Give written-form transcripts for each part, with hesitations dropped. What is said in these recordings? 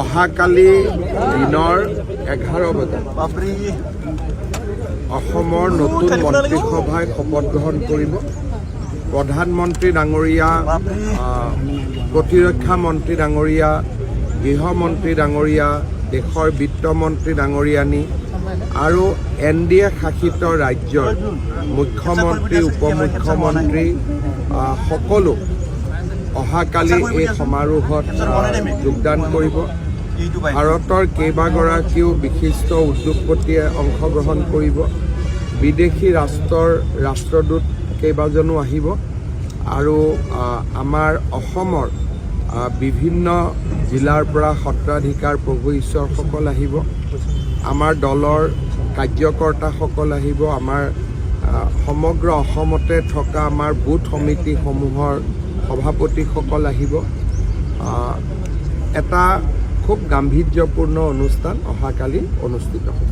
অহাকালি দিনৰ 11 বজাত অসমৰ নতুন মন্ত্ৰীসভাই শপত গ্ৰহণ কৰিব। প্ৰধানমন্ত্ৰী ডাঙৰীয়া, প্ৰতিৰক্ষা মন্ত্ৰী ডাঙৰীয়া, গৃহমন্ত্ৰী ডাঙৰীয়া, দেশৰ বিত্তমন্ত্ৰী ডাঙৰীয়ানী আৰু এনডিএ শাসিত ৰাজ্যৰ মুখ্যমন্ত্ৰী, উপ মুখ্যমন্ত্ৰী সকলো অহাকালি এই সমাৰোহত যোগদান কৰিব। ভাৰতৰ কেইবাগৰাকীও বিশিষ্ট উদ্যোগপতিয়ে অংশগ্ৰহণ কৰিব। বিদেশী ৰাষ্ট্ৰৰ ৰাষ্ট্ৰদূত কেইবাজনো আহিব আৰু আমাৰ অসমৰ বিভিন্ন জিলাৰ পৰা সত্ৰাধিকাৰ, প্ৰভু ঈশ্বৰসকল আহিব। আমাৰ দলৰ কাৰ্যকৰ্তাসকল আহিব। আমাৰ সমগ্ৰ অসমতে থকা আমাৰ বুথ সমিতিসমূহৰ সভাপতিসকল আহিব। এটা খুব গাম্ভীৰ্যপূৰ্ণ অনুষ্ঠান অহাকালি অনুষ্ঠিত হ'ব।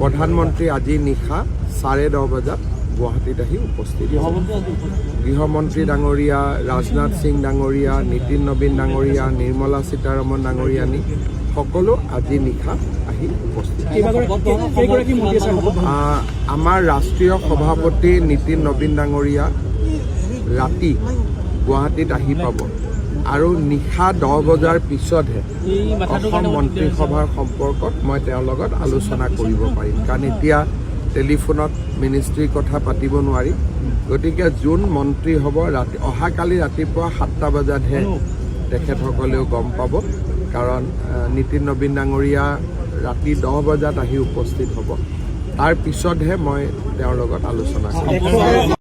প্ৰধানমন্ত্ৰী আজি নিশা 10:30 বজাত গুৱাহাটীত আহি উপস্থিত হ'ব। গৃহমন্ত্ৰী ডাঙৰীয়া, ৰাজনাথ সিং ডাঙৰীয়া, নীতিন নবীন ডাঙৰীয়া, নিৰ্মলা সীতাৰমণ ডাঙৰীয়ানী সকলো আজি নিশা আহি উপস্থিত হ'ব। কেইগৰাকী মন্ত্ৰী আছে শপত গ্ৰহণ? আমাৰ ৰাষ্ট্ৰীয় সভাপতি নীতিন নবীন ডাঙৰীয়া ৰাতি গুৱাহাটীত আহি পাব আৰু নিশা 10 বজাৰ পিছতহে অসম মন্ত্ৰীসভাৰ সম্পৰ্কত মই তেওঁৰ লগত আলোচনা কৰিব পাৰিম, কাৰণ এতিয়া টেলিফোনত মিনিষ্ট্ৰীৰ কথা পাতিব নোৱাৰি। গতিকে যোন মন্ত্ৰী হ'ব, ৰাতি অহাকালি ৰাতিপুৱা 7টা বজাতহে তেখেতসকলেও গম পাব, কাৰণ নীতিন নবীন ডাঙৰীয়া ৰাতি 10 বজাত আহি উপস্থিত হ'ব। তাৰ পিছতহে মই তেওঁৰ লগত আলোচনা কৰিম।